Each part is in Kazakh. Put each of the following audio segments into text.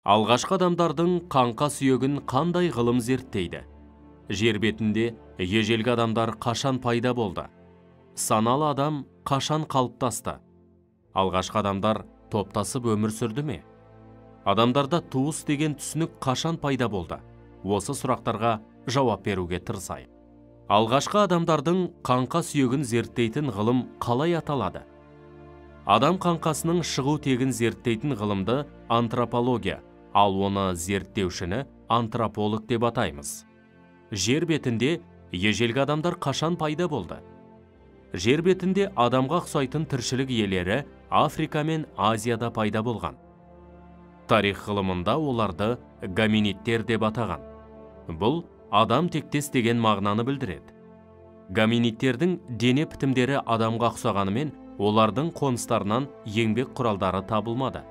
Алғашқы адамдардың қаңқа сүйегін қандай ғылым зерттейді? Жер бетінде ежелгі адамдар қашан пайда болды? Саналы адам қашан қалыптасты? Алғашқы адамдар топтасып өмір сүрді ме? Адамдарда туыс деген түсінік қашан пайда болды? Осы сұрақтарға жауап беруге тырысайық. Алғашқы адамдардың қаңқа сүйегін зерттейтін ғылым қалай аталады? Адам қаңқасының шығу тегін зерттейтін ғылымды антропология, ал оны зерттеушіні антрополог деп атаймыз. Жер бетінде ежелгі адамдар қашан пайда болды? Жер бетінде адамға ұқсайтын тіршілік иелері Африка мен Азияда пайда болған. Тарих ғылымында оларды гоминидтер деп атаған. Бұл адам тектес деген мағынаны білдіреді. Гоминидтердің дене бітімдері адамға ұқсағанымен, олардың қоныстарынан еңбек құралдары табылмады.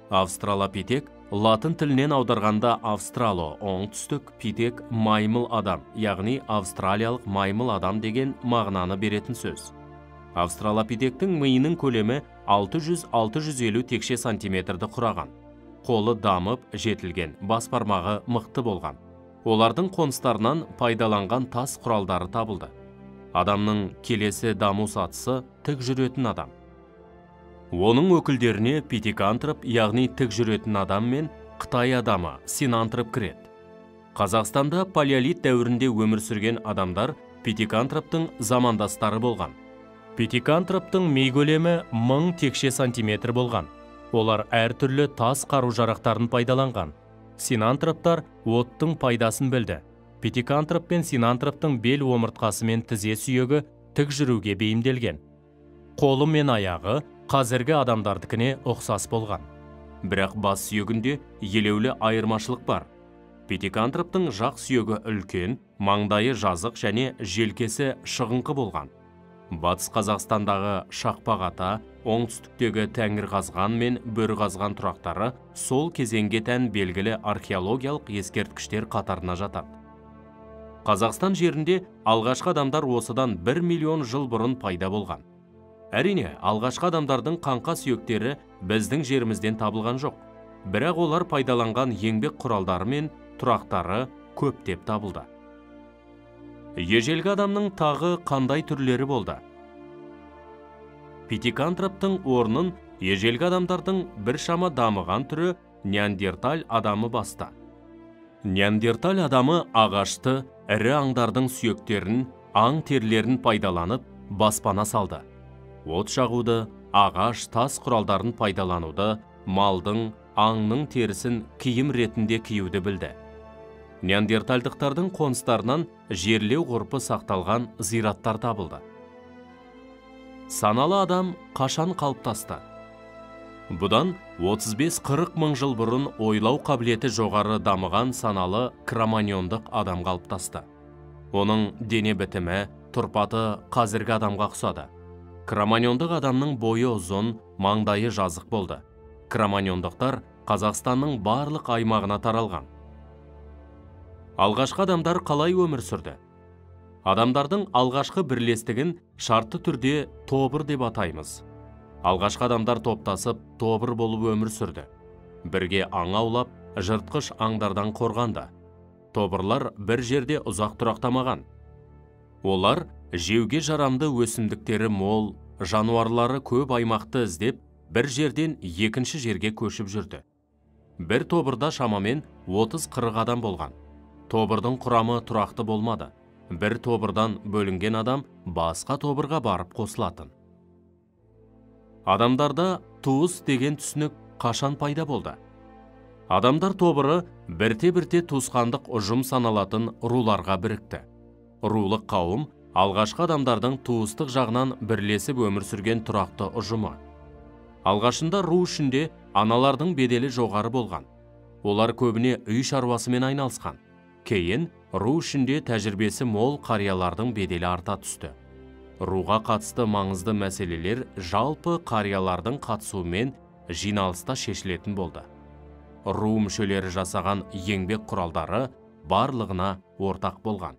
Австралопитек латын тілінен аударғанда австрало оңтүстік, питек маймыл адам, яғни австралиялық маймыл адам деген мағынаны беретін сөз. Австралопитектің миының көлемі 600-650 текше сантиметрді құраған. Қолы дамып, жетілген, бас бармағы мықты болған. Олардың қоныстарынан пайдаланған тас құралдары табылды. Адамның келесі даму сатысы тік жүретін адам. Оның өкілдеріне питекантроп, яғни тік жүретін адам мен Қытай адамы синантроп кіреді. Қазақстанда палеолит дәуірінде өмір сүрген адамдар питекантроптың замандастары болған. Питекантроптың ми көлемі 1000 текше сантиметр болған. Олар әртүрлі тас қару-жарақтарын пайдаланған. Синантроптар оттың пайдасын білді. Питекантроп пен синантроптың бел омыртқасы мен тізе сүйегі тік жүруге бейімделген. Қолы мен аяғы қазіргі адамдардікіне ұқсас болған. Бірақ бас сүйегінде елеулі айырмашылық бар. Питекантроптың жақ сүйегі үлкен, маңдайы жазық және желкесі шығыңқы болған. Батыс Қазақстандағы Шақпақ ата, оңтүстіктегі Тәңірқазған мен Бөріқазған тұрақтары сол кезеңге тән белгілі археологиялық ескерткіштер қатарына жатады. Қазақстан жерінде алғашқы адамдар осыдан 1 миллион жыл бұрын пайда болған. Әрине, алғашқы адамдардың қаңқа сүйектері біздің жерімізден табылған жоқ. Бірақ олар пайдаланған еңбек құралдары мен тұрақтары көптеп табылды. Ежелгі адамның тағы қандай түрлері болды? Питекантроптың орнын ежелгі адамдардың біршама дамыған түрі неандерталь адамы басты. Неандерталь адамы ағашты, ірі аңдардың сүйектерін, аң терілерін пайдаланып, баспана салды. От жағуды, ағаш, тас құралдарын пайдалануды, малдың, аңның терісін киім ретінде киюді білді. Неандертальдықтардың қоныстарынан жерлеу ғұрпы сақталған зираттар табылды. Саналы адам қашан қалыптасты? Бұдан 35-40 мың жыл бұрын ойлау қабілеті жоғары дамыған саналы кроманьондық адам қалыптасты. Оның дене бітімі, тұрпаты қазіргі адамға ұқсады. Кроманьондық адамның бойы ұзын, маңдайы жазық болды. Кроманьондықтар Қазақстанның барлық аймағына таралған. Алғашқы адамдар қалай өмір сүрді? Адамдардың алғашқы бірлестігін шартты түрде тобыр деп атаймыз. Алғашқы адамдар топтасып, тобыр болып өмір сүрді. Бірге аң аулап, жыртқыш аңдардан қорғанды. Тобырлар бір жерде ұзақ тұрақтамаған. Олар жеуге жарамды өсімдіктері мол, жануарлары көп аймақты іздеп, бір жерден екінші жерге көшіп жүрді. Бір тобырда шамамен 30-40 адам болған. Тобырдың құрамы тұрақты болмады. Бір тобырдан бөлінген адам басқа тобырға барып қосылатын. Адамдарда туыс деген түсінік қашан пайда болды? Адамдар тобыры бірте-бірте туысқандық ұжым саналатын руларға бірікті. Рулық қауым алғашқы адамдардың туыстық жағынан бірлесіп өмір сүрген тұрақты ұжымы. Алғашында ру ішінде аналардың беделі жоғары болған. Олар көбіне үй шаруасымен айналысқан. Кейін ру ішінде тәжірибесі мол қариялардың беделі арта түсті. Руға қатысты маңызды мәселелер жалпы қариялардың қатысуымен жиналыста шешілетін болды. Ру мүшелері жасаған еңбек құралдары барлығына ортақ болған.